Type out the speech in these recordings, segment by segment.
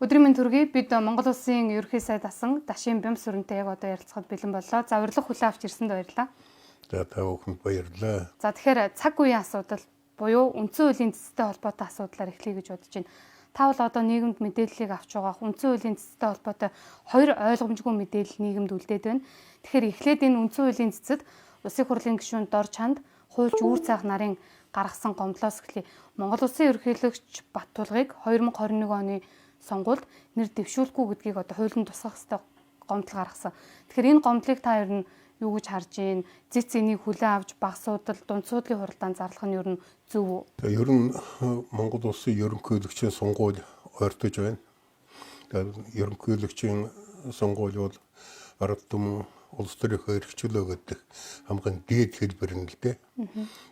Өдрийн мэнд хүргэе. Бид Монгол Улсын ерөнхий сайд асан Дашийн Бямсүрэнтэй яг одоо ярилцахад бэлэн боллоо. За, урилга хүлээн авч ирсэнд баярлалаа. За, та бүхэнд баярлалаа. За, тэгэхээр цаг үеийн асуудал буюу үндсэн хуулийн цэцтэй холбоотой асуудлаар эхлэе гэж бодож байна. Та бол одоо нийгэмд мэдээллийг авч байгаа үндсэн хуулийн цэцтэй холбоотой хоёр ойлгомжгүй мэдээлэл нийгэмд үлдээд байна. Тэгэхээр эхлээд энэ үндсэн хуулийн цэцэд Улсын хурлын гишүүн Дор Чанд хуульч Үүр цайх нарын гаргасан гомдлоос эхлэе. Монгол Улсын ерөнхийлөгч Баттулгыг 2021 оны сонгуульд нэр дэвшүүлэхгүй гэдгийг одоо хуулинд тусгах ёстой гомдол гаргасан. Тэгэхээр энэ гомдлыг та ер нь юу гэж харж байна? Зэц энийг хүлээн авч баг суудал, дунд суудлын хуралдаанд зарлах нь ер нь зөв үү? Тэгээ ер нь Монгол Улсын ерөнхийлөгчийн сонгуул ойртож байна. Тэгээ ерөнхийлөгчийн сонгуул бол ард түмэн улс төрийнхөө эрх чөлөө гэдэг хамгийн дээд хэлбэр нь л дээ.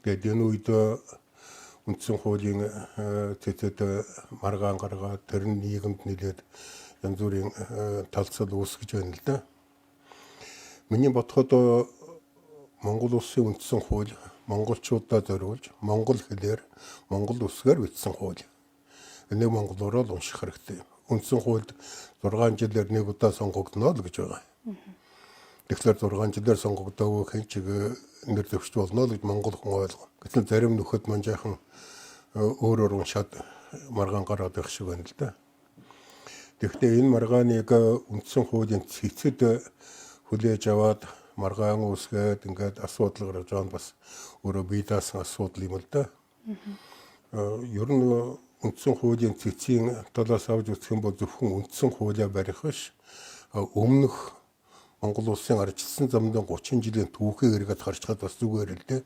Тэгээд энэ үед үндсэн хуулийн цэцэд маргаан гаргаад тэр нь нийгэмд нэлээд янз бүрийн талцал үүсгэж байна л да. Миний бодоход Монгол Улсын үндсэн хууль монголчуудаа зориулж монгол хэлээр, монгол үсгээр бичсэн хууль. Энийг монголоор л унших хэрэгтэй. Үндсэн хуульд 6 жилээр нэг удаа сонгогдоно л гэж байгаа. Тэгэхээр 6 жилээр сонгогдоогүй хэн ч нэр дэвшиж болно л гэж монгол хүн ойлгоно. Гэтэл зарим нөхөд маань жаахан өөрөөр уншаад маргаан гараад байх шиг байна л да. Тэгэхдээ энэ маргааныг үндсэн хуулийн цэцэд хүлээж аваад маргаан үүсгээд ингээд асуудал гарч байгаа нь бас өөрөө бие даасан асуудал юм л да. Ер нь үндсэн хуулийн цэцийн талаас авч үзэх юм бол зөвхөн үндсэн хуулиа барих биш, өмнөх Монгол Улсын ардчилсан замдын 30 жилийн түүхийг эргээд харчхад бас зүгээр л дээ.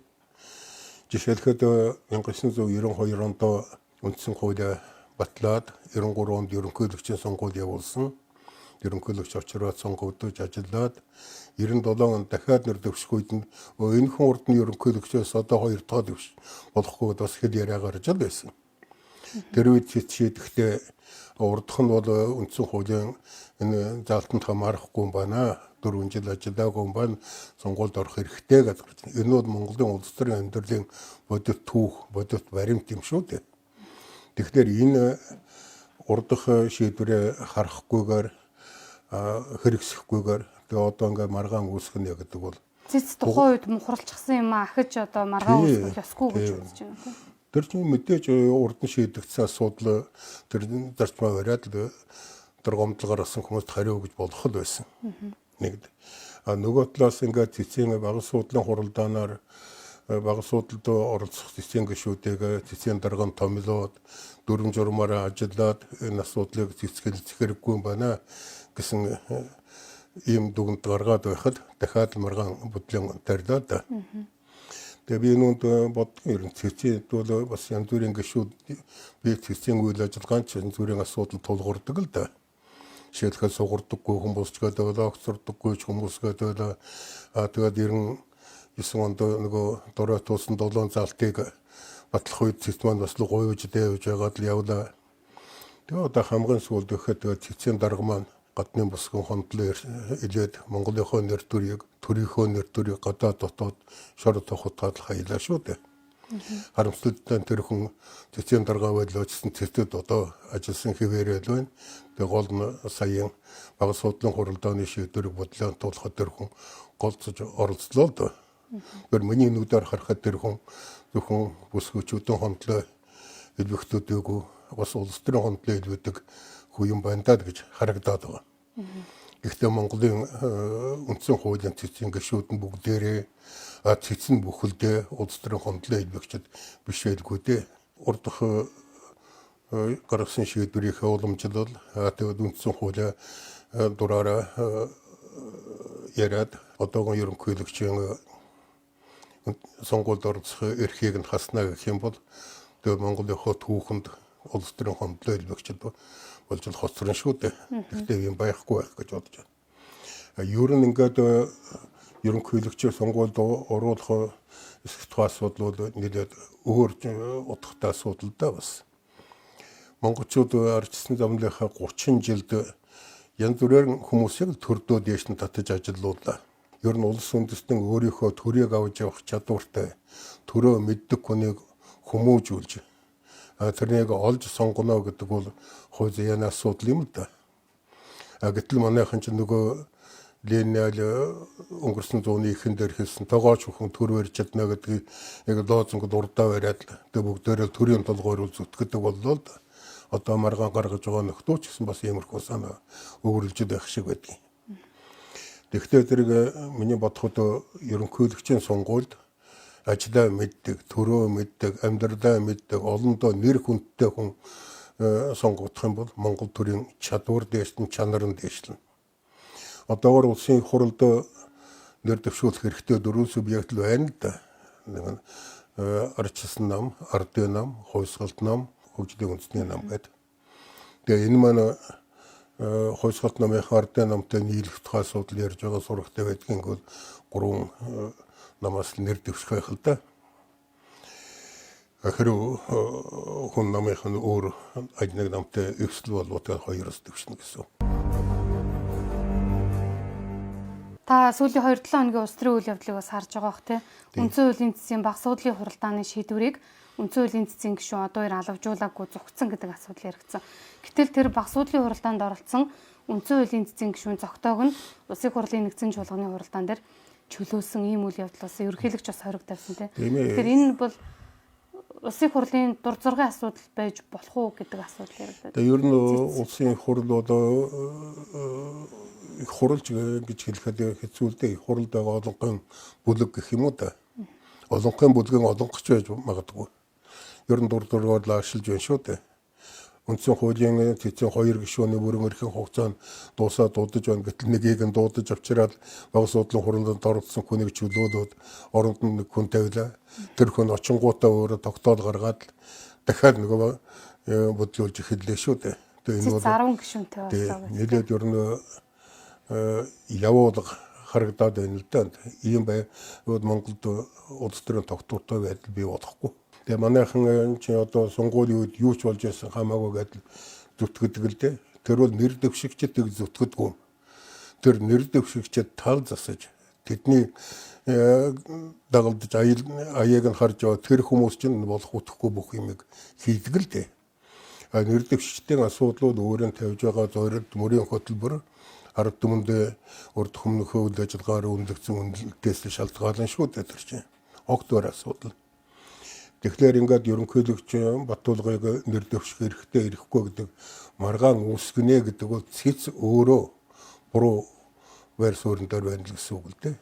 Жишээлхэд 1992 онд үндсэн хуулиа батлаад 93 онд ерөнхийлөгчийн сонгуул явуулсан. Ерөнхийлөгч очроод сонгогдож ажиллаад 97 онд дахиад нэр дэвших үед нь энэ хүн урд нь ерөнхийлөгчөөс одоо хоёр дахь дэвш болохгүй бас хэл яриа гарч л байсан. Тэр үед шийдэхдээ урдх нь бол үндсэн хуулийн энэ заалтанд хамаарахгүй юм байна. 4 жил ажиллаагүй юм байна. Сонгуульд орох хэрэгтэй гэж гарч байна. Энэ бол Монголын улс төрийн амьдралын бодит түүх, бодит баримт юм шүү дээ. Тэгэхээр энэ урдах шийдвэрээ харахгүйгээр, хэрэгсэхгүйгээр тэгээ одоо ингээ маргаан үүсгэх нь гэдэг бол Цэц тухайн үед мухралчихсан юм ахиж одоо маргаан үүсгэх ёсгүй гэж үзэж байна тийм. Тэр чинь мэдээж урд нь шийдэгдсэн асуудал, тэр зарчмаа бариад л тэр гомдол гаргасан хүмүүст хариу өгж болох л байсан. Нэгд. А нөгөө талаас ингээд цэцгийн багас суудлын хуралдаанаар багас суудалд оролцох цэцгийн гишүүдийг цэцгийн дарга нь томилоод дүрм журмаараа ажиллаад энэ асуудлыг цэцгэлцэх хэрэггүй юм байна гэсэн ийм дүгнэлт гаргаад байхад дахиад маргаан бодлон тарилаа да. Тэгээ би нүнд боддог, ер нь цэцгийн бол бас янз бүрийн гишүүд, би цэцгийн үйл ажиллагаанд ч янз бүрийн асуудал тулгуурдаг л да. Жишээлбэл сугардаггүй хүмүүс ч гэдэг байлаа, огцордоггүй ч хүмүүс гэдэг байлаа. А тэгээд 99 онд нөгөө дорой туусан 7 залтыг батлах үед цэц маань бас л гуйвж дээвж байгаад л явлаа. Тэгээ одоо хамгийн сүүлд гэхэд тэгээд цэцгийн дарга маань гадны бусгын хондлоо илээд Монголынхоо нэр төрийг, төрийнхөө нэр төрийг гадаа дотоод шор тухтаад л хаялаа шүү дээ. Харамсалтай нь тэр хүн цэцгийн дарга байлаа гэсэн цэцэд одоо ажилласан хэвээрээ л байна. Тэгээ гол нь саяын багас суудлын хуралдааны шийдвэрийг бодлоо туулахад тэр хүн голцож оролцлоо л доо. Тэгэхээр миний нүдээр харахад тэр хүн зөвхөн бүсгүүчүүдийн хондлоо илбэгтүүдээгүй, бас улс төрийн хондлоо илбэдэг хүн юм байна даа гэж харагдаад байгаа. Гэхдээ Монголын үндсэн хуулийн цэцгийн гишүүд нь бүгдээрээ, цэц нь бүхэлдээ улс төрийн хондлоо илбэгчд биш байлгүй дээ. Урдах гаргасан шийдвэрийнхээ уламжлал, тэгээд үндсэн хуулиа дураараа яриад одоогийн ерөнхийлөгчийн сонгуульд оролцох эрхийг нь хаснаа гэх юм бол тэгээд Монголынхоо түүхэнд улс төрийн хондлоо илбэгчд болж л хоцрон шүү дээ. Гэхдээ юм байхгүй байх гэж бодож байна. Ер нь ингээд ерөнхийлөгчийн сонгуульд оруулах эсэх тухай асуудал бол нэлээд өөр утгатай асуудал да бас. Монголчууд ардчилсан замлынхаа 30 жилд янз бүрээр хүмүүсийг төрдөө дээш нь татаж ажиллууллаа. Ер нь улс үндэстэн өөрийнхөө төрийг авч явах чадвартай, төрөө мэддэг хүнийг хүмүүжүүлж Тэрнийг олж сонгоно гэдэг бол хууль зээний асуудал юм л да. Гэтэл манайхан ч нөгөө Ленин өнгөрсөн зууны эхэн дээр хэлсэн тогооч бүхэн төр барьж чадна гэдгийг яг лозунгод урдаа бариад тэг бүгдээрээ төрийн толгойр зүтгэдэг боллоо л да. Одоо маргаан гаргаж байгаа нөхдөө ч гэсэн бас иймэрхүү санаа өвөрлөж байх шиг байдгийг. Тэгэхдээ тэрэг миний бодоход ерөнхийлөгчийн сонгуульд ажлаа мэддэг, төрөө мэддэг, амьдралаа мэддэг, олондоо нэр хүндтэй хүн сонгогдох юм бол Монгол төрийн чадвар дээшлэн, чанар нь дээшлэн. Одоогор улсын их хурлд нэр дэвшүүлэх хэрэгтэй дөрвөн субъект л байна л да. Нэг нь ардчилсан нам, ардын нам, хувьсгалт нам, хөгжлийн үндэсний нам гэдэг. Тэгээ энэ маань хувьсгалт намынхаа ардын намтай нийлэх тухай асуудал ярьж байгаа сурагтай байдгийн бол гурван намаас нэр дэвших байх л да. Хэрв хүн намынх нь өөр аль нэг намтай эвсэл болвол тэгээ хоёроос дэвшнэ гэсэн. Та сүүлийн 2-7 хоногийн улс төрийн үйл явдлыг бас харж байгаа бох тий. Үндсэн хуулийн засгийн баг суудлын хуралдааны шийдвэрийг үндсэн хуулийн засгийн гишүүн одоо хоёр алавжуулаагүй зугтсан гэдэг асуудал яригдсан. Гэтэл тэр баг суудлын хуралдаанд оролцсон үндсэн хуулийн засгийн гишүүн зогтоог нь Улсын хурлын нэгдсэн чуулганы хуралдаан дээр чөлөөсөн ийм үйл явдал болсон. Ерөнхийлөгч бас хориг тавьсан тий. Тэгэхээр энэ бол Улсын хурлын дур зургийн асуудал байж болох уу гэдэг асуудал яригдаад. Тэгээ ер нь улсын хурл одоо их хуралж гэж хэлэхэд хэцүү л дээ. Их хуралд байгаа олонхын бүлэг гэх юм уу да. Олонхын бүлгийн олонхч байж магадгүй. Ер нь дур зургаар л ашиглаж байна шүү дээ. Үндсэн хуулийн цэцэн 2 гишүүний бүрэн эрхийн хугацаанд дуусаад дуудаж байна. Гэтэл нэгийг нь дуудаж авчираад баг суудлын хурланд оролцсон хүнийг чөлөөлөөд оронд нь нэг хүн тавилаа. Тэр хүн очингуудаа өөрөө тогтоол гаргаад дахиад нөгөө бодлуулж эхэллээ шүү дээ. Тэгээ энэ бол 10 гишүүнтэй боллоо гэж. Нэлээд ер нь явуулга харагдаад байна л да. Ийм бай Монголд улс төрийн тогтвортой байдал бий болохгүй. Тэгээ манайхан чи одоо сонгуулийн үед юу ч болж байсан хамаагүй гэдэл зүтгэдэг л дээ. Тэр бол нэр дэвшигчид зүтгэдэггүй. Тэр нэр дэвшигчид тал засаж тэдний дагалдаж аяыг нь харж байгаа тэр хүмүүс чинь болох үтгэхгүй бүх юмыг хийдэг л дээ. А нэр дэвшигчдийн асуудлууд өөрөө тавьж байгаа зорилт, мөрийн хөтөлбөр ард түмэндээ урд өмнөхөө үйл ажиллагаар үнэлэгдсэн үнэлэлтээс шалтгаалan шүү дээ тэр чинь. Огт өөр асуудал. Тэгэхээр ингээд ерөнхийлөгч Батулгыг нэр дэвших эрхтэй ирэхгүй гэдэг маргаан үүсгэнэ гэдэг бол цэц өөрөө буруу байр суурин дээр байна л гэсэн үг л дээ.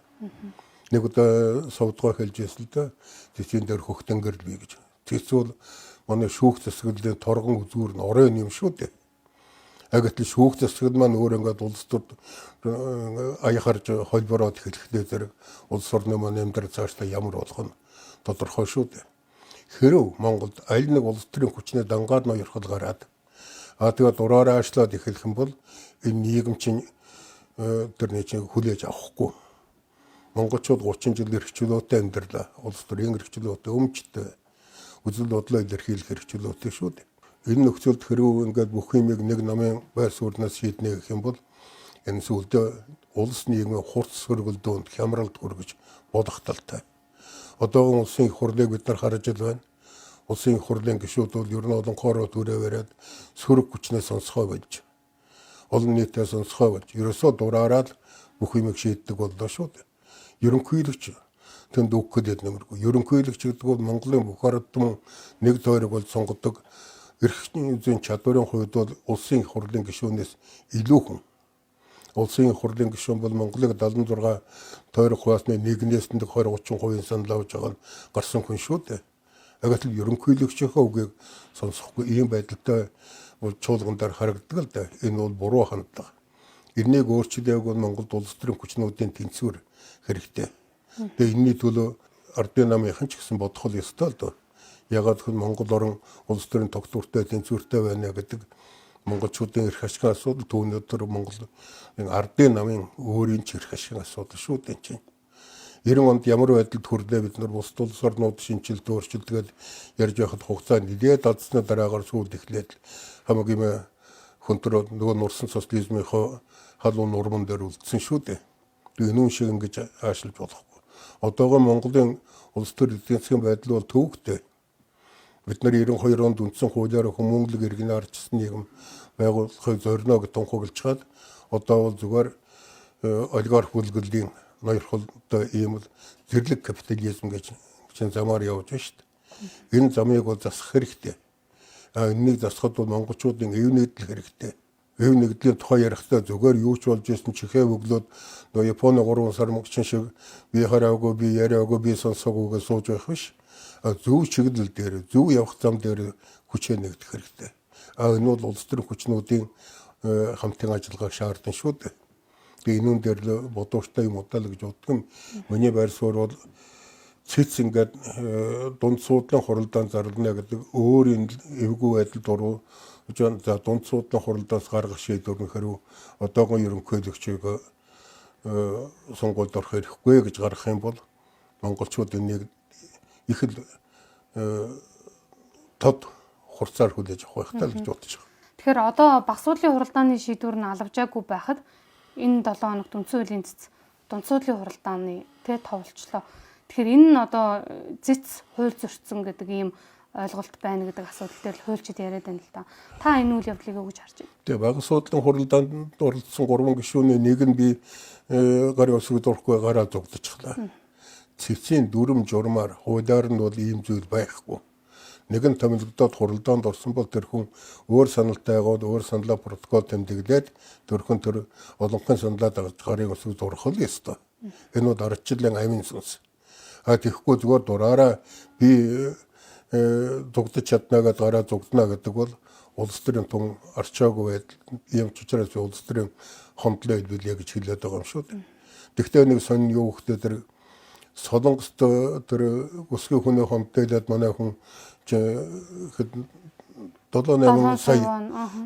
Нэг удаа сувдгаа хэлж байсан л да. Цэцэн дээр хөхтөнгөрл бий гэж. Цэц бол манай шүүх засаглалын торгон үзүүр нь оройн юм шүү дээ. Гэтэл шүүх засаглал маань өөр ингээд улс төр аяхарж холбороод эхлэхдээ зэрэг улс орны маань амьдрал цаашдаа ямар болох нь тодорхой шүү дээ. Хэрв Монголд аль нэг улс төрийн хүчний дангаар ноёрхол гараад тэгээд дураараа ажиллаад эхлэх юм бол энэ нийгэм чинь тэрний чинь хүлээж авахгүй. Монголчууд 30 жил эрх чөлөөтэй амьдралаа. Улс төрийн эрх чөлөөтэй, өмчтэй, үзэл бодлоо илэрхийлэх эрх чөлөөтэй шүү дээ. Энэ нөхцөлд хэрв ингээд бүх юмыг нэг намын байр сууриас шийднэ гэх юм бол энэ сүүлдээ улс нийгмийн хурц сөргөлдөөнд хямралд хүргэж болох талтай. Одоогийн улсын их хурлыг бид нар харж л байна. Улсын их хурлын гишүүд бол ер нь олонхоороо түрээ бариад сөрөг хүчнээ сонсгоо болж, олон нийтээ сонсгоо болж, ерөөсөө дураараа л бүх юмыг шийддэг боллоо шүү дээ. Ерөнхийлөгч тэнд үг хэлээд нэмэргүй. Ерөнхийлөгч гэдэг бол Монголын бүх ард түмэн нэг тойрог бол сонгодог эрх зүйн чадварын хувьд бол улсын их хурлын гишүүнээс илүү хүн. Улсын их хурлын гишүүн бол Монголыг 76 тойрог хуваасны нэгнээс нэг 20 30% санал авч байгаа нь гарсан хүн шүү дээ. Гэтэл ерөнхийлөгчийнхөө үгийг сонсохгүй ийм байдалтай бол чуулган дээр харагддаг л да. Энэ бол буруу хандлага. Энэнийг өөрчлөөг бол Монголд улс төрийн хүчнүүдийн тэнцвэр хэрэгтэй. Тэгээ энэний төлөө ардын намынхан ч гэсэн бодох л ёстой л доо. Ягаад гэвэл Монгол орн улс төрийн тогтвортой тэнцвэртэй байна гэдэг монголчуудын эрх ашигын асуудал, түүний дотор Монгол ардын намын өөрийн ч эрх ашигын асуудал шүү дээ чинь. 90 онд ямар байдалд хүрлээ бид нар бусд улс орнууд шинжилт өөрчилдөг ярьж байхад хугацаа нэлээд алдсны дараагаар сүүлд эхлээд хамаг юм хөнтрөө нөгөө нурсан социализмынхоо халуун нурман дээр үлдсэн шүү дээ. Энэ шиг ингэж аашилж болохгүй. Одоогоо Монголын улс төр эдийн засгийн байдал бол төвөгтэй. Бид нар 92 онд үндсэн хуулиар хүмүүнлэг иргэн ардчсан нийгэм байгуулахыг зорино гэж тунхаглаж одоо бол зүгээр олигарх бүлэглэлийн ноёрхолтой ийм л зэрлэг капитализм гэж чинь замаар явж байна шүү дээ. Энэ замыг бол засах хэрэгтэй. А энэнийг засахад бол монголчуудын эв нэгдэл хэрэгтэй. Эв нэгдлийн тухай ярихдаа зүгээр юу ч болж исэн чихээ өглөөд нөө Японы 3 сар мөнгөчин шиг би хараагүй, би яриагүй, би сонсоогүй гэж сууж байх биш. А зөв чиглэл дээр, зөв явах зам дээр хүчээ нэгдэх хэрэгтэй. А энэ бол улс төрийн хүчнүүдийн хамтын ажиллагааг шаардсан шүү дээ. Тэгээ энүүн дээр л бодууштай юм удаа л гэж боддог юм. Миний байр суурь бол цэц ингээд дунд суудлын хуралдаан зарлана гэдэг өөрийн эвгүй байдалд оруу за дунд суудлын хуралдаанаас гаргах шийдвэр нь хэрв одоогон ерөнхийлөгчийг сонгуульд орох хэрэггүй гэж гаргах юм бол монголчууд энийг их л тод хурцаар хүлээж авах байх таа л гэж бодож байгаа. Тэгэхээр одоо баг суудлын хуралдааны шийдвэр нь алавжаагүй байхад энэ 7 хоногт үндсэн хуулийн цэц дунд суудлын хуралдааны тэ товлчлоо. Тэгэхээр энэ нь одоо цэц хууль зөрчсөн гэдэг ийм ойлголт байна гэдэг асуудал дээр л хуульчид яриад байна л да. Та энэ үйл явдлыг өгж харж байна. Тэгээ баг суудлын хуралдаанд оролцсон 3 гишүүний нэг нь би гарын өсгөд орохгүй гараа зугдчихлаа. Цэцийн дүрм журмаар хуулиар нь бол ийм зүйл байхгүй. Нэгэн томилогдоод хуралдаанд орсон бол тэр хүн өөр саналтайгоод өөр саналаа протокол тэмдэглээд тэр хүн тэр олонхын саналаа дагаж гарын өсгөд орох л ёстой. Энэ бол ардчлалын амин сүнс. А тэгэхгүй зүгээр дураараа би зугдаж чадна гэдээ гараа зугдана гэдэг бол улс төрийн тун арчаагүй байдал юм ч учраас улс төрийн хондлоо илбэлье гэж хэлээд байгаа юм шүү дээ. Тэгвэл нэг сонин юу гэхдээ тэр Солонгост тэр өсгөө хүний хондлойлоод манай хүн хэд 7 8 сая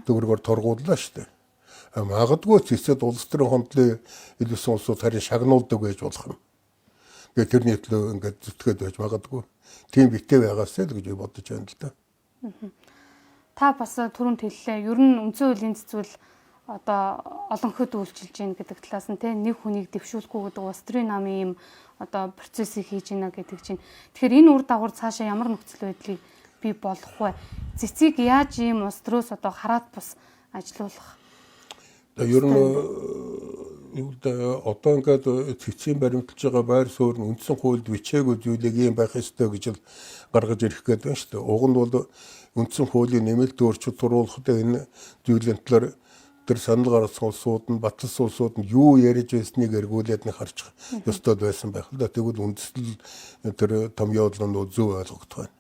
төгрөгөөр торгууллаа шүү дээ. Магадгүй цэцэд улс төрийн хондлын илүүсэн улсууд харин шагнуулдаг байж болох юм. Тэгээ тэрний төлөө ингээд зүтгээд байж магадгүй. Тийм битээ байгаасай л гэж би бодож байна л да. Та бас түрүүнд хэллээ. Ер нь үндсэн хуулийн цэцвэл одоо олонхот үйлчилж гин гэдэг талаас нь те нэг хүнийг дэвшүүлэхгүй гэдэг улс төрийн намын ийм одоо процессыг хийж гинэ гэдэг чинь. Тэгэхээр энэ үр дагавар цаашаа ямар нөхцөл байдлыг бий болох вэ? Цэцгийг яаж ийм улс төрөөс одоо хараат бус ажилуулах? Ер нь юу л одоо ингээд цэцгийн баримталж байгаа байр суурь нь үндсэн хуульд бичээгүй зүйлийг ийм байх ёстой гэж л гаргаж ирэх гээд байна шүү дээ. Уг нь бол үндсэн хуулийн нэмэлт өөрчлөлт оруулахдаа энэ зүйлийн талаар тэр санал гаргасан улсууд нь баталсан улсууд нь юу ярьж байсныг эргүүлээд нэг харчих ёстой байсан байх л да. Тэгвэл үндэслэл тэр том явдал нь зөв ойлгогдох байна.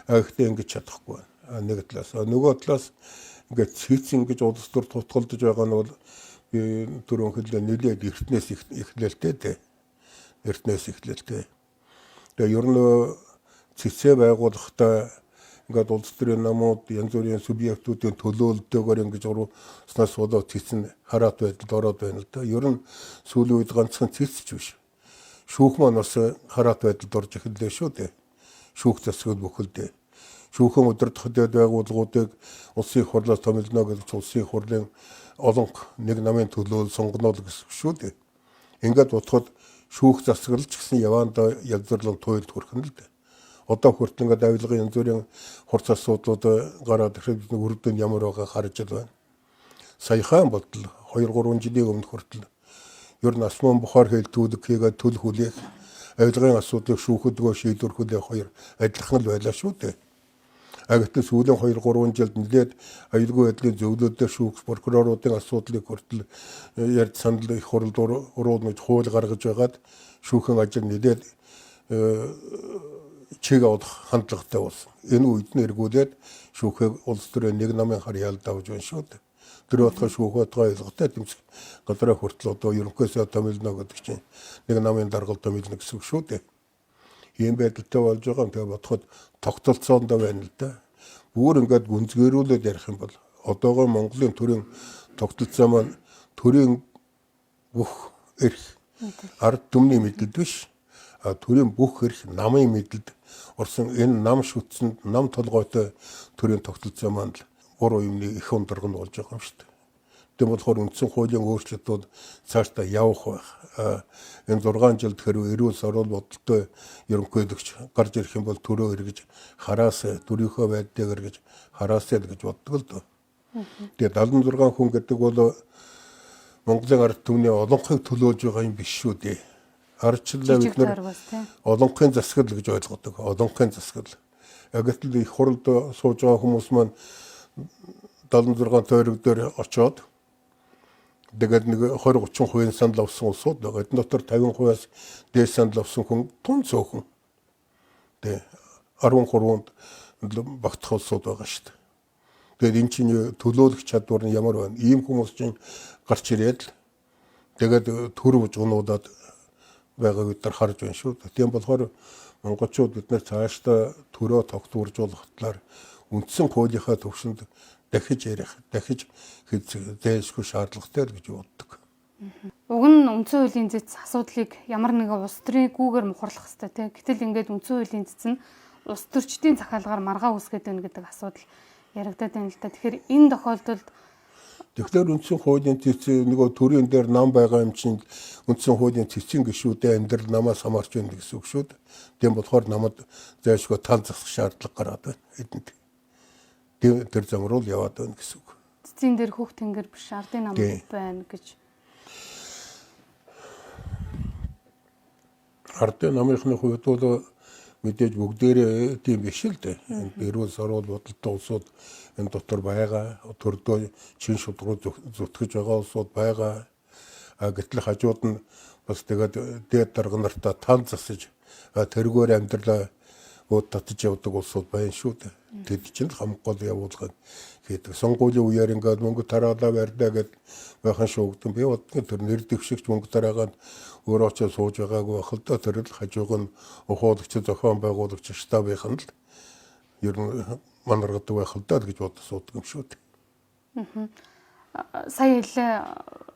А гэхдээ ингэж чадахгүй байна. Нэг талаас. Нөгөө талаас ингээд цэц ингэж улс төр тутгалдаж байгаа нь бол би түрүүн хэллээ нэлээд эртнээс эхлэлтэй дээ. Эртнээс эхлэлтэй. Тэгээ ер нь цэцээ байгуулахдаа ингээд улс төрийн намууд янз бүрийн субъектуудын төлөөлөлтөөр ингэж оруулснаас болоод цэц нь хараат байдалд ороод байна л да. Ер нь сүүлийн үед ганцхан цэц ч биш. Шүүх маань бас хараат байдалд орж эхэллээ шүү дээ. Шүүх засаг бүхэлдээ. Шүүхэн удирдах дэд байгууллагуудыг улсын их хурлаас томилно гэж улсын их хурлын олонх нэг намын төлөөлөл сонгоно л гэсэн шүү дээ. Ингээд бодоход шүүх засаглал ч гэсэн яваандаа янзбарлан туйлд хүрэх нь л дээ. Одоо хүртэл ингээд авилгын янз бүрийн хурц асуудлууд гараад ирэхэд бид үр дүн ямар байгааг харж л байна. Саяхан бодол 2 3 жилийн өмнө хүртэл ер нь асман бухаар хэл түүлэг хийгээд төл хүлээх авилгын асуудлыг шүүхэдгөө шийдвэр хүлээх хоёр адилхан л байлаа шүү дээ. А гэтэл сүүлийн 2 3 жилд нэлээд аюулгүй байдлын зөвлөлдөр шүүх прокуроруудын асуудлыг хүртэл ярьж санал их хуралд уруулна гэж хууль гаргаж байгаад шүүхэн ажил нэлээд чиг авах хандлагатай болсон. Энэ үед нь эргүүлээд шүүхийг улс төрийн нэг намын хар ялд авч байна шүү дээ. Тэр бодоход шүүх бодгоо ойлготой тэмцэх газраа хүртэл одоо ерөнхийдөө томилно гэдэг чинь нэг намын даргал томилно гэсэн үг шүү дээ. Ийм байдалтай болж байгаа юм. Тэгээ бодоход тогтолцоондоо байна л да. Бүр ингээд гүнзгийрүүлээд ярих юм бол одоогоо Монголын төрийн тогтолцоо маань төрийн бүх эрх ард түмний мэдлэлд биш. А төрийн бүх эрх намын мэдлэлд орсон энэ нам шүтсэнд нам толгойтой төрийн тогтолцоо маань л буруу юмны их ундраг нь болж байгаа юм шүү дээ. Тийм болохоор үндсэн хуулийн өөрчлөлт бол цаашдаа явах байх. Энэ 6 жилд хэрвээ эрүүл саруул бодолтой ерөнхийлөгч гарч ирэх юм бол төрөө эргэж хараасай, төрийнхөө байдлыг эргэж хараасай л гэж боддог л доо. Тэгээ 76 хүн гэдэг бол Монголын ард түмний олонхыг төлөөлж байгаа юм биш шүү дээ. Ардчлалаа бид нар олонхын засгал гэж ойлгодог. Олонхын засгал. Гэтэл их хурлд сууж байгаа хүмүүс маань 76 тойрог дээр очоод тэгээд нэг 20 30% санал авсан улсууд байгаа. Эдэн дотор 50%-аас дээш санал авсан хүн тун цөөхөн. Тэ 13-нд багтах улсууд байгаа шүү дээ. Тэгээд эн чинь төлөөлөх чадвар нь ямар байна? Ийм хүмүүс чинь гарч ирээд л тэгээд төр бужигнуудад байгааг бид нар харж байна шүү дээ. Тийм болохоор монголчууд бид нар цаашдаа төрөө тогтворжуулах талаар үндсэн хуулийнхаа түвшинд дахиж ярих, дахиж зээлшгүй шаардлагатай л гэж боддог. Уг нь үндсэн хуулийн зэц асуудлыг ямар нэгэн улс төрийн гүүгээр мухарлах хэрэгтэй тий. Гэтэл ингээд үндсэн хуулийн зэц нь улс төрчдийн захиалгаар маргаа үүсгээд байна гэдэг асуудал яригадаад байна л да. Тэгэхээр энэ тохиолдолд тэгэхээр үндсэн хуулийн цэц нөгөө төрийн дээр нам байгаа юм чинь үндсэн хуулийн цэцэн гишүүдийн амьдрал намаас хамаарч байна гэсэн үг шүү дээ. Тийм болохоор намд зайлшгүй тал засах шаардлага гараад байна. Эдэнд. Тэр зам руу л яваад байна гэсэн үг. Цэцэн дээр хөх тэнгэр биш ардын нам байна гэж. Ардын намынхны хувьд бол мэдээж бүгдээрээ тийм биш л дээ. Энэ эрүүл саруул бодолтой улсууд энэ дотор байгаа, төрдөө чин шудраг зүтгэж байгаа улсууд байгаа. Гэтэл хажууд нь бас тэгээд дээд дарга нартаа тал засаж тэргээр амьдралаа ууд татж явдаг улсууд байна шүү дээ. Тэд чинь хамгийн гол явуулгыг хийдэг. Сонгуулийн үеэр ингээд мөнгө тараалаа барьдаа гэд байхан шуугдан би боддог тэр нэр дэвшигч мөнгө тараагаад өөрөө очиж сууж байгаагүй байх л да. Тэр л хажууг нь ухуулагч, зохион байгуулагч штабынх нь л ер нь манаргадаг байх л да гэж бодож суудаг юм шүү дээ. Сая хэллээ,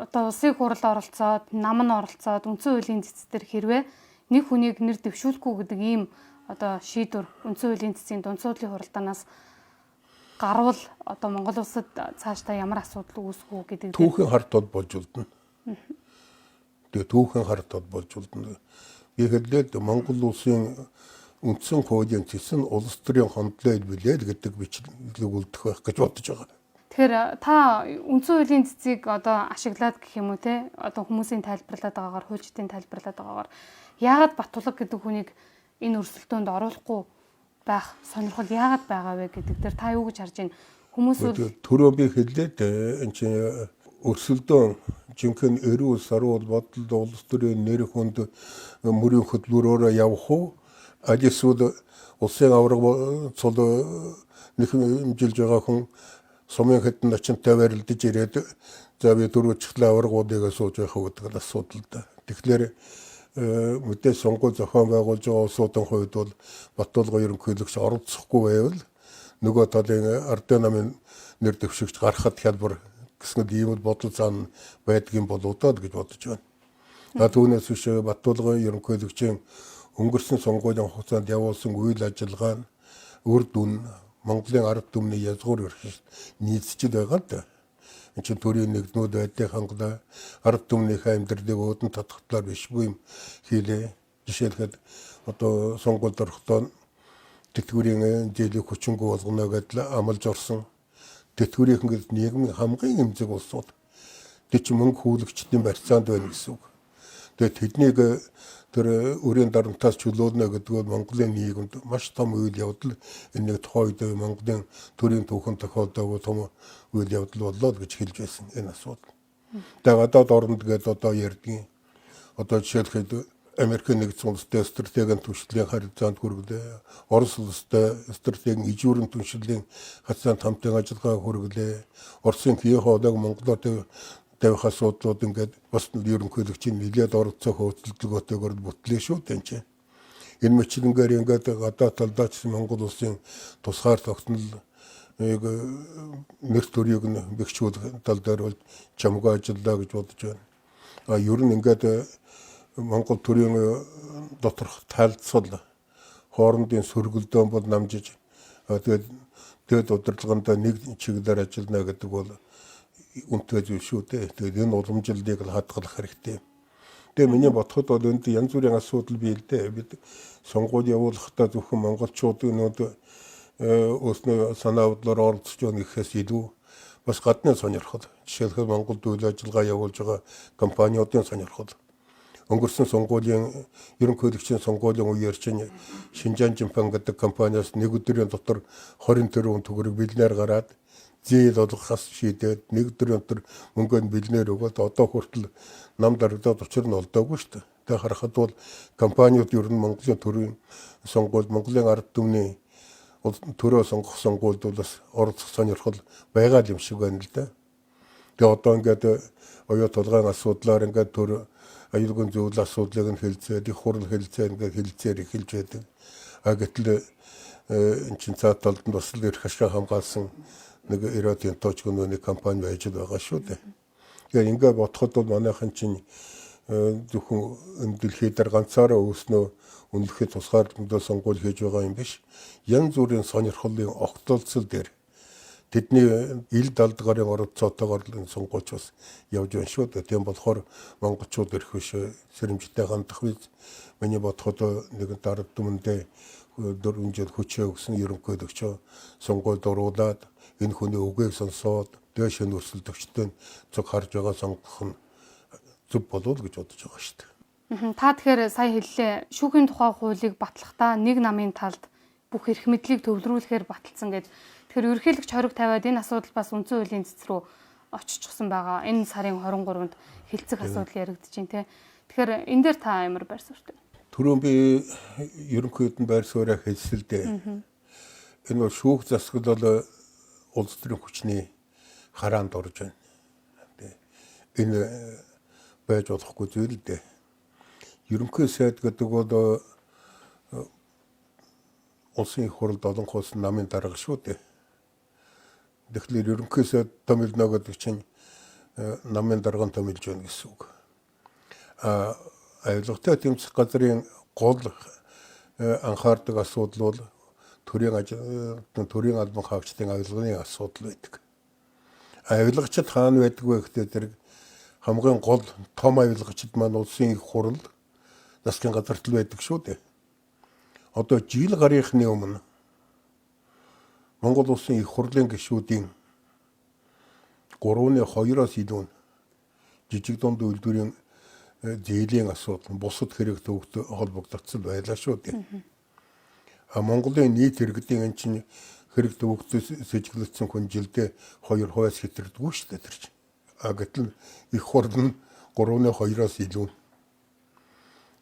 одоо улсын хурал оролцоод, нам нь оролцоод үндсэн хуулийн цэц дээр хэрвээ нэг хүнийг нэр дэвшүүлэхгүй гэдэг ийм одоо шийдвэр үндсэн хуулийн цэцгийн дунд суудлын хуралдаанаас гарвал одоо Монгол улсад цаашдаа ямар асуудал үүсэх үү гэдэг дээр түүхэн харт бол болж үлдэнэ. Тэгээ түүхэн харт бол болж үлдэнэ. Би хэллээ Монгол улсын үндсэн хуулийн цэц нь улс төрийн хондлоо билээ л гэдэг бичлэг үлдэх байх гэж бодож байгаа. Тэгэхээр та үндсэн хуулийн цэцгийг одоо ашиглаад гэх юм уу те одоо хүмүүсийн тайлбарлаад байгаагаар хуульчдын тайлбарлаад байгаагаар яагаад Батулга гэдэг хүнийг энэ өрсөлдөөнд оруулахгүй байх сонирхол яагаад байгаа вэ гэдэг дээр та юу гэж харж байна? Хүмүүс бол төрөө би хэллээ дээ. Энэ чинь өрсөлдөөн жинхэнэ эрүүл саруул бодол улс төрийн нэр хүнд мөрийн хөдөлмөрөөрөө явах уу? Аль эсвэл улсын аварга цул нэхэмжилж байгаа хүн сумын хэдэн начинтай барилдаж ирээд за би дөрвөжчлээ аваргуудыг сууж байх уу гэдэг л асуудал да. Тэгэхээр мэдээж сонгуул зохион байгуулж байгаа улсуудын хувьд бол Батулга ерөнхийлөгч оролцохгүй байвал нөгөө талын ардын намын нэр дэвшигч гарахад хялбар гэсэн ийм л бодол зан байдгийн болов доо гэж бодож байна. Түүнээс биш Батулга ерөнхийлөгчийн өнгөрсөн сонгуулийн хугацаанд явуулсан үйл ажиллагаа нь үр дүн Монголын ард түмний язгуур эрхэлт нийцчил байгаа л да. Энэ чинь төрийн нэгднүүд байдлыг хангалаа ард түмнийхээ амьдралыг өөдөн татах талаар бишгүй юм хийлээ. Жишээлхэд одоо сонгуульд орохдоо тэтгэврийн зээлийг хүчингү болгоно гэдэл амлаж орсон. Тэтгэврийнхэн гэдэг нийгмийн хамгийн эмзэг улсууд. Тэг чи мөнгө хүлэгчдийн барьцаанд байна гэсэн үг. Тэгээд тэднийг тэр өрийн дарамтаас чөлөөлнө гэдэг бол Монголын нийгэмд маш том үйл явдал. Энэ нэг тухайн үед Монголын төрийн түүхэн тохиолдоогүй том үйл явдал боллоо гэж хэлж байсан энэ асуудал. Тэгээд гадаад оронд гээд одоо ярьдгийн. Одоо жишээлхэд Америкийн нэгдсэн улстай стратегийн түвшлийн харилцаанд хүргэлээ. Орос улстай стратегийн ижүүрэн түвшлийн харилцаанд хамтын ажиллагаа хүргэлээ. Оросын Киев хоолойг Монголоор тавих асуудлууд ингээд бас ерөнхийлөгчийн нэлээд оролцоо хөөцөлдөгөөтэйгээр бүтлээ шүү дээ энэ. Энэ мэтлэнгээр ингээд гадаад талдаа ч Монгол улсын тусгаар тогтнол нэр төрийг нь бэхжүүлэх тал дээр бол чамгүй ажиллаа гэж бодож байна. А ер нь ингээд Монгол төрийн доторх талцал хоорондын сөргөлдөөн бол намжиж тэгээд дээд удирдлаганд нэг чиглэлээр ажиллана гэдэг бол үнэтэй зүйл шүү дээ. Тэгээд энэ уламжлалыг л хадгалах хэрэгтэй. Тэгээ миний бодоход бол энд янз бүрийн асуудал бий л дээ. Бид сонгуул явуулахдаа зөвхөн монголчууд өнөөдөр өөрснөө санаа бодлоор оролцож байна гэхээс илүү бас гадны сонирхол. Жишээлбэл, Монголд үйл ажиллагаа явуулж байгаа компаниудын сонирхол. Өнгөрсөн сонгуулийн, ерөнхийлөгчийн сонгуулийн үеэр чинь Шинжаан Жинфан гэдэг компаниас нэг өдрийн дотор 20 тэрбум төгрөг бэлнээр гараад, зээл олгохоос шийдээд, нэг өдрийн дотор мөнгөө нь бэлнээр өгөөд, одоо хүртэл нам дарагдаад учир нь олдоогүй шүү дээ. Тэгээ харахад бол компаниуд ер нь Монголын төрийн сонгуульд, Монголын ард түмний төрөө сонгох сонгуульд бол бас оролцох сонирхол байгаа юм шиг байна л да. Тэгээ одоо ингээд оюу тулгаан асуудлаар ингээд төр аюулгүй зөвлөл асуудлыг нь хэлцээд, их хурл хэлцээ, ингээд хэлцээр эхэлж байдаг. А гэтэл эн чинь цаад талд нь бас л эрх ашгаа хамгаалсан нэг Рио Тинто ч гэнэ нэг компани байж л байгаа шүү дээ. Тэгээ ингээ бодоход бол манайхан чинь зөвхөн энэ дэлхий дээр ганцаараа өөснөө үнэлэхэд тусгаарлагдсан сонгуул хийж байгаа юм биш. Янз бүрийн сонирхлын огтлцол дээр, тэдний ил далд гарын оролцоотойгоор л энэ сонгуульч бас явж байна шүү дээ. Тийм болохоор монголчууд эрх биш сэрэмжтэй хандах биз. Миний бодоход нэгэн ард түмэндээ 4 жил хүчээ өгсөн ерөнхийлөгчөө сонгуульд оруулаад, энэ хүний үгийг сонсоод, тэгээ шинэ өрсөлдөгчтэй цог харж байгаа сонгох нь зөв болов гэж бодож байгаа шүү дээ. Та тэгэхээр сая хэллээ. Шүүхийн тухай хуулийг батлахдаа нэг намын талд бүх эрх мэдлийг төвлөрүүлэхээр баталсан гэж. Тэгэхээр ерөнхийлөгч хориг тавиад энэ асуудал бас үндсэн хуулийн цэц рүү оччихсон байгаа. Энэ сарын 23-нд хэлцэх асуудал яригдаж байна те. Тэгэхээр энэ дээр та ямар байр суурьтай? Түрүүн би ерөнхийд нь байр сууриа хэлсэн л дээ. Энэ бол шүүх засаглал бол улс төрийн хүчний хараанд орж байна. Энэ байж болохгүй зүйл л дээ. Ерөнхий сайд гэдэг бол улсын их хурлд олонх улсын намын дарга шүү дээ. Тэгэхээр ерөнхий сайд томилно гэдэг чинь намын дарга нь томилж байна гэсэн үг. А авилгатай тэмцэх газрын гол анхаардаг асуудал бол төрийн албан хаагчдын авилганы асуудал байдаг. Авилгачид хаана байдаг вэ гэхдээ тэр хамгийн гол том авилгачид маань улсын их хурал, засгийн газарт л байдаг шүү дээ. Одоо жил гарынхны өмнө Монгол улсын их хурлын гишүүдийн 3-ны 2-оос илүү нь жижиг дунд үйлдвэрийн зээлийн асуудал, бусад хэрэг төвөгтэй холбогдсон байлаа шүү дээ. А Монголын нийт иргэдийн энэ чинь хэрэг төвөгтэй сэжиглэгдсэн хүн жилдээ 2%-аас хэтэрдэггүй шүү дээ тэр чинь. А гэтэл их хурл нь 3-ны 2-оос илүү.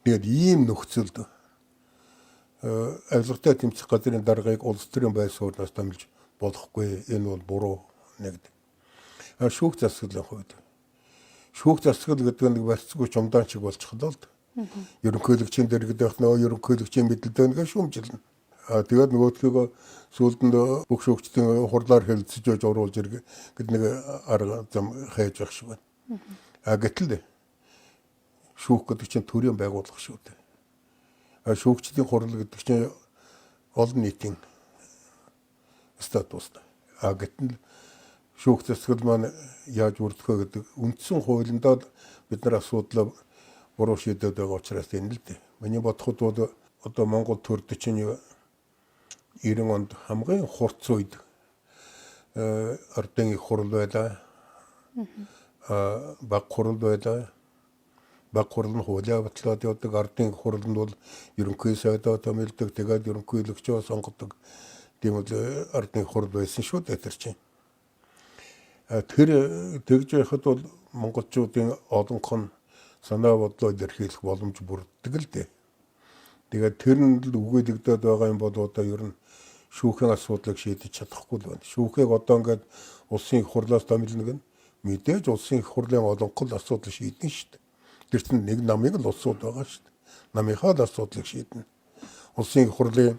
Тэгээд ийм нөхцөлд авилгатай тэмцэх газрын даргаыг улс төрийн байр сууриас томилж болохгүй. Энэ бол буруу нэгд. А шүүх засаглалын хувьд, шүүх засаглал гэдэг нэг барьцгүй чумдаан шиг болчихлоо л. Ерөнхийлөгчийн дэргэд байх нөгөө ерөнхийлөгчийн мэдэлд байна гэж шүүмжилнэ. А тэгээд нөгөөдхийгөө сүүлд нь бүх шүүгчдийн хурлаар хэлцэж байж оруулж ирг гэд нэг арга зам хайж байх шиг байна. А гэтэл шүүх гэдэг чинь төрийн байгууллага шүү дээ. А шүүгчдийн хурал гэдэг чинь олон нийтийн статустай. А гэтэл шүүх засаглал маань яаж бүрдэх вэ гэдэг үндсэн хуулиндаа бид нар асуудлаа буруу шийдээд байгаа учраас энэ л дээ. Миний бодоход бол одоо Монгол төрд чинь 90 онд хамгийн хурц үед ардын их хурал байлаа. Баг хурал байлаа. Баг хурал нь хуулиа батлаад явдаг, ардын их хурал нь бол ерөнхий сайдаа томилдог, тэгээд ерөнхийлөгчөө сонгодог. Тийм бол ардын их хурал байсан шүү дээ тэр чинь. Тэр тэгж байхад бол монголчуудын олонх нь санаа бодлоо илэрхийлэх боломж бүрддэг л дээ. Тэгээд тэр нь л үгээлэгдээд байгаа юм бол одоо ер нь шүүхийн асуудлыг шийдэж чадахгүй л байна. Шүүхийг одоо ингээд улсын их хурлаас томилно гэнэ. Мэдээж улсын их хурлын олонх л асуудал шийднэ шүү дээ. Тэр чинь нэг намын л улсууд байгаа шүү дээ. Намынхаа л асуудлыг шийднэ. Улсын их хурлын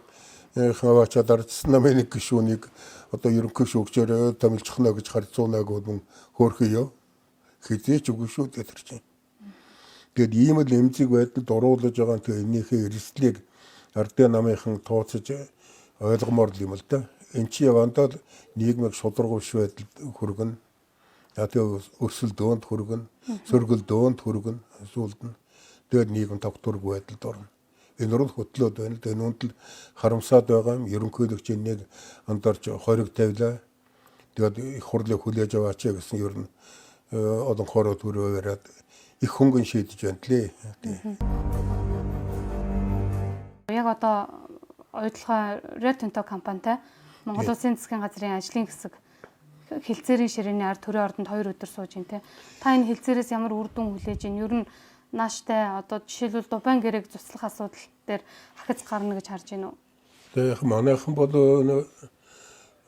хаваачаа даржсан намын нэг гишүүнийг одоо ерөнхий шүүгчээр томилчихно гэж харьцуунаа гэвэл мөн хөөрхөн ёо. Хэзээ ч үгүй шүү дээ тэр чинь. Тэгээд ийм л эмзэг байдалд оруулаж байгаа нь тэгээ энийхээ эрсдлийг ардын намынхан тооцож ойлгомоор л юм л да. Эн чинь явандаа л нийгмийг шударга биш байдалд хүргэнэ. За тэгээ өрсөлдөөнд хүргэн, сөргөлдөөнд хүргэн, сүүлд нь тэгээд нийгэм тогтворгүй байдалд орно. Энэ рүү хөтлөөд байна л да. Энэ үндэл харамсаад байгаа юм. Ерөнхийлөгч энийг андарч хориг тавилаа. Тэгээд их хурлыг хүлээж аваач гэсэн ер нь олон хороо төрөө яриад их хөнгөн шийдэж байна лээ. Яг одоо оюутлогоо Rio Tinto компанитай Монгол Улсын засгийн газрын ажлын хэсэг хилцээрийн ширээний ард төрийн ордонд 2 өдөр сууж ин тэ. Та энэ хилцээрээс ямар үр дүн хүлээж ин? Ер нь нааштай одоо жишээлбэл Дубайн гэрээг цуцлах асуудал дээр ахиц гарна гэж харж байна уу? Тэгээ яг манайхан бол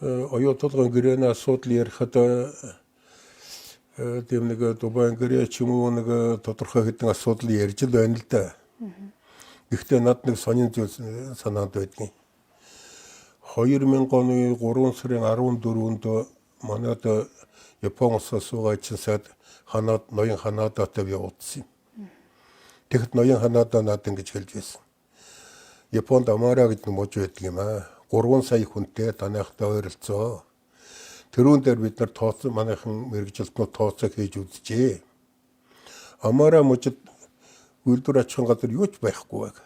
оюутлагын гэрээний асуудал ярихад тийм нэг Дубайн гэрээ ч юм уу нэг тодорхой хэдэн асуудал ярьж л байна л да. Гэхдээ над нэг сонин зүйл санаанд байдгийн. 2000 оны 3 сарын 14-нд манайд Япон улсаас суугаа чин сайд ханаад ноён Ханадаатай би уулзсан юм. Тэгэхэд ноён Ханадаа над ингэж хэлж байсан. Японд Амара гэж муж байдаг юм аа. 3 сая хүнтэй танайхтай ойролцоо. Тэрүүн дээр бид нар тооцоо манайхан мэргэжилтнүүд тооцоо хийж үзжээ. Амара мужид үйлдвэр ач ахуйн газар юу ч байхгүй байг.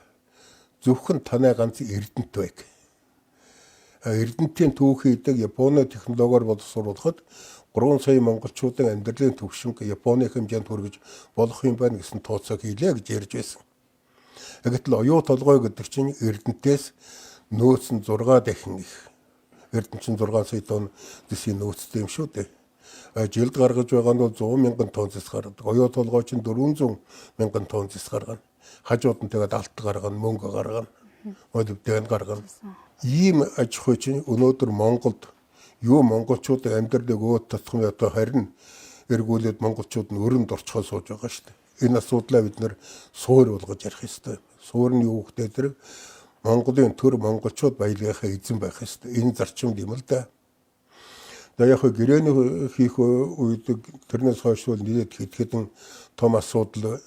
Зөвхөн танай ганц Эрдэнэт байг. Эрдэнэтийн түүхийдэг Японы технологиор боловсруулахад 3 сая монголчуудын амьдралын түвшинг Японы хэмжээнд хүргэж болох юм байна гэсэн тооцоо хийлээ гэж ярьж байсан. Гэтэл оюу толгой гэдэг чинь Эрдэнэтээс нөөц нь 6 дахин их. Эрдэнэ чинь 6 сая тонн зэсийн нөөцтэй юм шүү дээ. Жилд гаргаж байгаа нь бол 100 мянган тонн зэс гаргадаг. Оюу толгой чинь 400 мянган тонн зэс гаргана. Хажууд нь тэгээд алт гаргана, мөнгө гаргана, молибден гаргана. Ийм аж ахуй чинь өнөөдөр Монголд юу монголчуудын амьдралыг өөд татах юм одоо харин эргүүлээд монголчууд нь өрөнд орчхоо сууж байгаа шүү дээ. Энэ асуудлаа бид нэр суур болгож ярих ёстой. Суур нь юу гэдэг зэрэг Монголын төр монголчууд баялагынхаа эзэн байх ёстой. Энэ зарчимд юм л да. За яг хөө гэрээний хийх үед тэрнээс хойш бол нэлээд хэд хэдэн том асуудал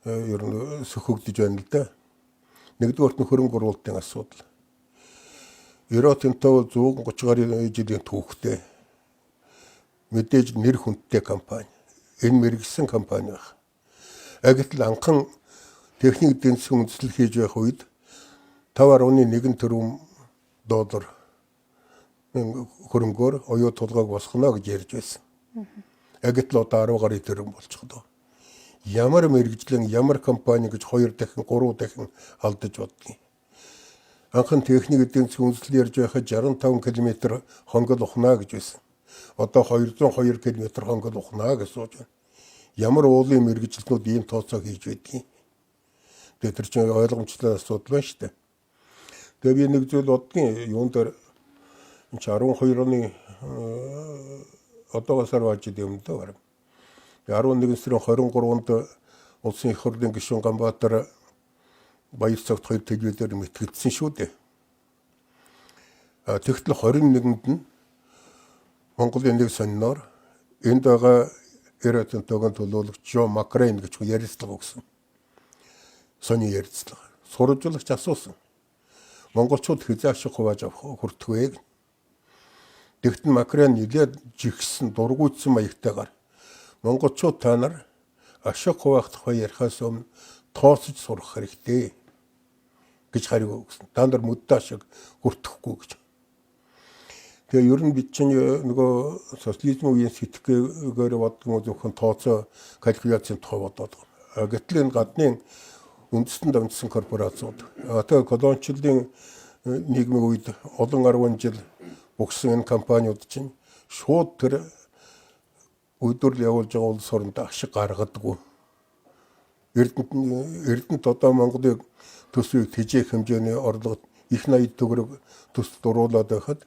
ер нь сөхөгдөж байна л да. Нэгдүгээрт нь хөрөнгө оруулалтын асуудал. Rio Tinto бол 130 гаруй жилийн түүхтэй мэдээж нэр хүндтэй компани. Энэ мэргэсэн компани байх. Гэтэл анхан техник эдийн засгийн үндэслэл хийж байх үед 5.1 тэрбум доллар хөрөнгөөр оюу толгойг босгоно гэж ярьж байсан. Гэтэл одоо 10 гаруй тэрбум болчихлоо. Ямар мэргэжлэн ямар компани гэж 2 дахин 3 дахин алдаж боддгийг. Анхан техник эдийн засгийн үндэслэл ярьж байхад 65 км хонгол ухнаа гэж байсан. Одоо 202 км хонгол ухнаа гэж сууж байна. Ямар уулын мэргэжилтнүүд ийм тооцоо хийж байдгийг. Тэгээ тэр чинь ойлгомжтой асуудал байна шүү дээ. Тэгээ би нэг зүйл боддгийн юун дээр энэ чи 12 оны одоогоос 10 жил өмнө дөө бараг. 11 сарын 23-нд улсын их хурлын гишүүн Ганбаатар баяр цагт хоёр телевизээр мэтгэлцсэн шүү дээ. Тэгтэл 21-нд нь Монголын нэг сониноор энд байгаа Rio Tinto-гийн төлөөлөгч Жо Макрейн гэж хүн ярилцлага өгсөн. Сони ярилцлага. Сурвалжуулагч асуусан. Монголчууд хэзээ ашиг хувааж авах хүртэх вэ? Тэгтэн Макрейн нэлээд жигсэн, дургуутсан маягтайгаар монголчууд та нар ашиг хуваах тухай ярихаас өмнө тооцож сурах хэрэгтэй гэж хариу өгсөн. Та нар мөддөө ашиг хүртэхгүй гэж. Тэгээ ер нь бид чинь нөгөө социализм үеийн сэтгэгээр боддог юм зөвхөн тооцоо калькуляцийн тухай бодоод байгаа. Гэтэл энэ гадны үндэстэн дамжсан корпорациуд. Тэгээ колоничлалын нийгмийн үед олон 10 жил богсон энэ компаниуд чинь шууд тэр үйлдвэрлэл явуулж байгаа улс оронд ашиг гаргадаггүй. Эрдэнэт одоо Монголыг төсвийг тэжээх хэмжээний орлого их 80 төгрөг төсөлд оруулаад байхад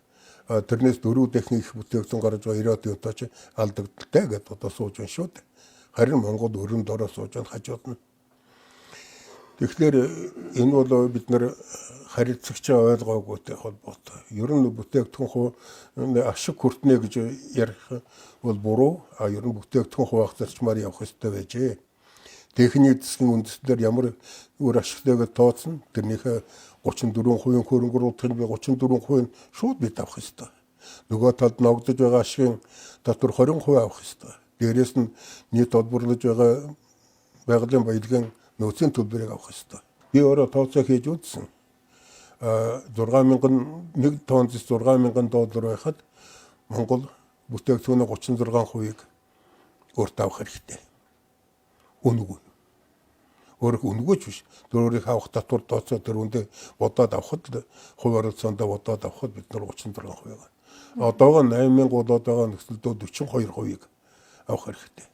тэрнээс 4 дахин их бүтээгдэхүүн гарч байгаа Rio Tinto ч алдагдaltaй гэдээ одоо сууж байна шүү дээ. Харин Монгол өрөнд ороо сууж байна хажууд нь. Тэгэхээр энэ бол бид нар харилцагчаа ойлгоогүйтэй холбоотой. Ер нь бүтээгдэхүүн ашиг хүртнэ гэж ярих бол буруу. А ер нь бүтээгдэхүүн хуваах зарчмаар явах ёстой байжээ. Техник засгийн үндэслэлээр ямар үр ашигтай гэж тооцно. Тэрнийхээ 34% хөрөнгө оруулалтыг би 34% нь шууд бид авах ёстой. Нөгөө талд ногдож байгаа ашигын татвар 20% авах ёстой. Дээрээс нь нийт олборлож байгаа байгалийн баялагын нөөцийн төлбөрийг авах ёстой. Би өөрөө тооцоо хийж үзсэн. 6000 нэг тонн 6000 доллар байхад Монгол бүтээгдэхүүний 36%-ийг өөртөө авах хэрэгтэй. Үнэгүй. Өөрөх үнэгүй ч биш. Дөрөөрийг авах татвар тооцоо тэр үндэ бодоод авахд л хувь оролцоондоо бодоод авахд бид нар 36%. Одоогоо 8000 болоод байгаа нөхцөлдөө 42%-ийг авах хэрэгтэй.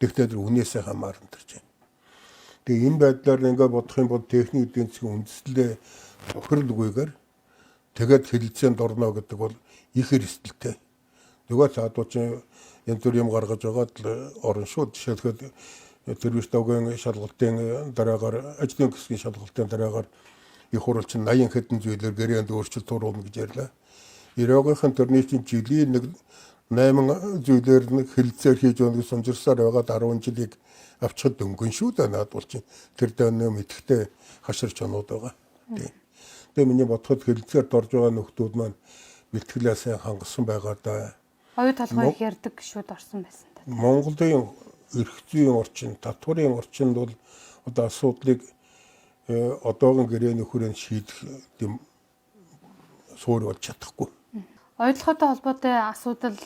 Тэгвэл тэр үнээсээ хамаарна тэр чинь. Тэгээ энэ байдлаар ингээ бодох юм бол техник эдийн засгийн үндслээ тохирлгүйгээр тэгээд хэлэлцээнд орно гэдэг бол их эрсдэлтэй. Нөгөө цаадуу чинь янз бүр юм гаргаж байгаад л орно шүү. Жишээлбэл тэрвэрт давгийн шалгалтын дараагаар ажлын хэсгийн шалгалтын дараагаар их хурал чинь 80 хэдэн зүйлээр гэрээнд өөрчлөлт оруулна гэж ярьлаа. Ираагийнхан тэрний чинь жилийн нэг 8 зүйлээр нэг хэлэлцээр хийж өгнө гэж сумжирсаар байгаад 10 жилийг авчихад дөнгөн шүү дээ. Наад бол чинь тэр дэвнэ мэдхтэй хашир чонууд байгаа. Тийм. Тэгээ миний бодоход хэлэлцээрт орж байгаа нөхдүүд маань бэлтгэлээ сайн хангасан байгаа даа. Оюу толгой их ярьдаг гişүүд орсон байсан та. Монголын эрх зүйн орчин, татварын орчинд бол одоо асуудлыг одоогийн гэрээний хүрээнд шийдэх тийм суурь болж чадахгүй. Оюутлоготой холбоотой асуудал,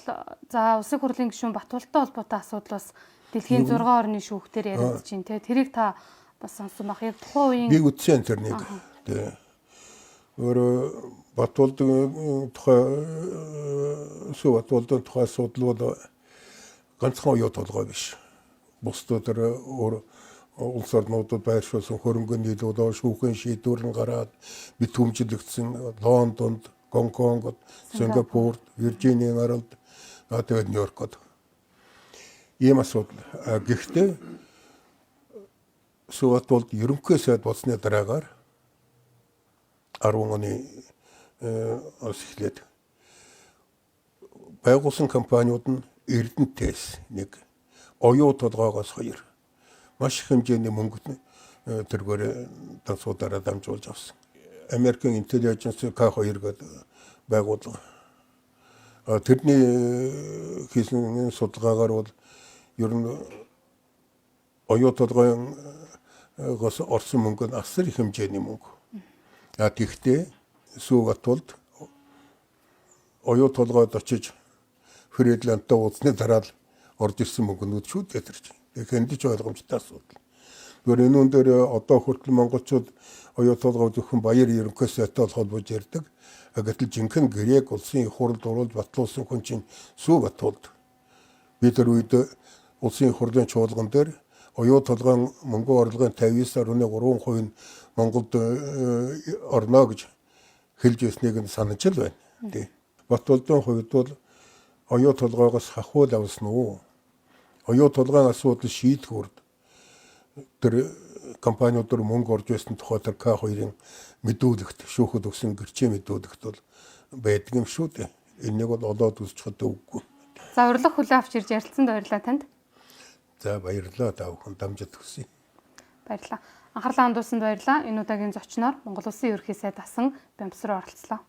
за улсын хурлын гишүүн Батултай холбоотой асуудал бас дэлхийн 6 орны шүүхтэр яригдж байна те. Тэрийг та бас сонссон байх. Яг тухайн үеийн би үтсэн тэрнийг. Тэ. Өөрөө Батулдын тухай Сүү Батулдын тухай асуудал бол ганцхан оюу толгой биш. Бусдад тэр өөр улс орнуудад байршуулсан хөрөнгө нийлүүлээ шүүхийн шийдвэр нь гараад битүүмжлэгдсэн Лондонд, Гонконгод, Сингапурт, Виржиний аралд, тэгээд Нью-Йоркод. Ийм асуудал. Гэхдээ Сүү Батулд ерөнхий сайд болсны дараагаар 10 оны ос эхлээд байгуулсан компаниуд нь Эрдэнэтээс нэг, оюу толгоогоос хоёр маш их хэмжээний мөнгө тэргээр дансуудаараа дамжуулж авсан. Америкийн Intelligence K2 гэдэг байгууллага. Тэрний хийсэн судалгаагаар бол ер нь оюу толгойгоос орсон мөнгө нь асар их хэмжээний мөнгө. А тэгвэл Сүү Батулд оюу толгойд очиж Фредландтай уулзсны дараа л орж ирсэн мөнгөнүүд шүү дээ тэр чинь. Тэгэхээр хэндэж ойлгомжтой асуудал. Тэгэхээр энэ үн дээр одоо хүртэл монголчууд оюу толгой зөвхөн баяр ерөнхий сайтай холбож ярьдаг. Гэтэл жинхэнэ грек улсын их хурлд оруулж батлуулсан хүн чинь Сүү Батулд. Би тэр үед улсын их хурлын чуулган дээр оюу толгойн мөнгөн орлогын 59.3% нь Монголд орно гэж хэлж байсныг нь санаж л байна. Тий. Батулдын хувьд бол оюу толгоогоос хахуул авсан уу? Оюу толгойн асуудал шийдэх үрд тэр компаниуд руу мөнгө орж байсан тухай тэр К2-ын мэдүүлэгт шүүхэд өгсөн гэрчийн мэдүүлэгт бол байдаг юм шүү дээ. Энийг бол олоод үзэж үгүй. За урилга хүлээн авч ирж ярилцсанд баярлалаа танд. За баярлалаа, та бүхэн дамжид хүсье. Баярлалаа. Анхаарлаа хандуулсанд баярлалаа. Энэ удаагийн зочноор Монгол Улсын ерөнхий сайд асан Бямс руу оролцлоо.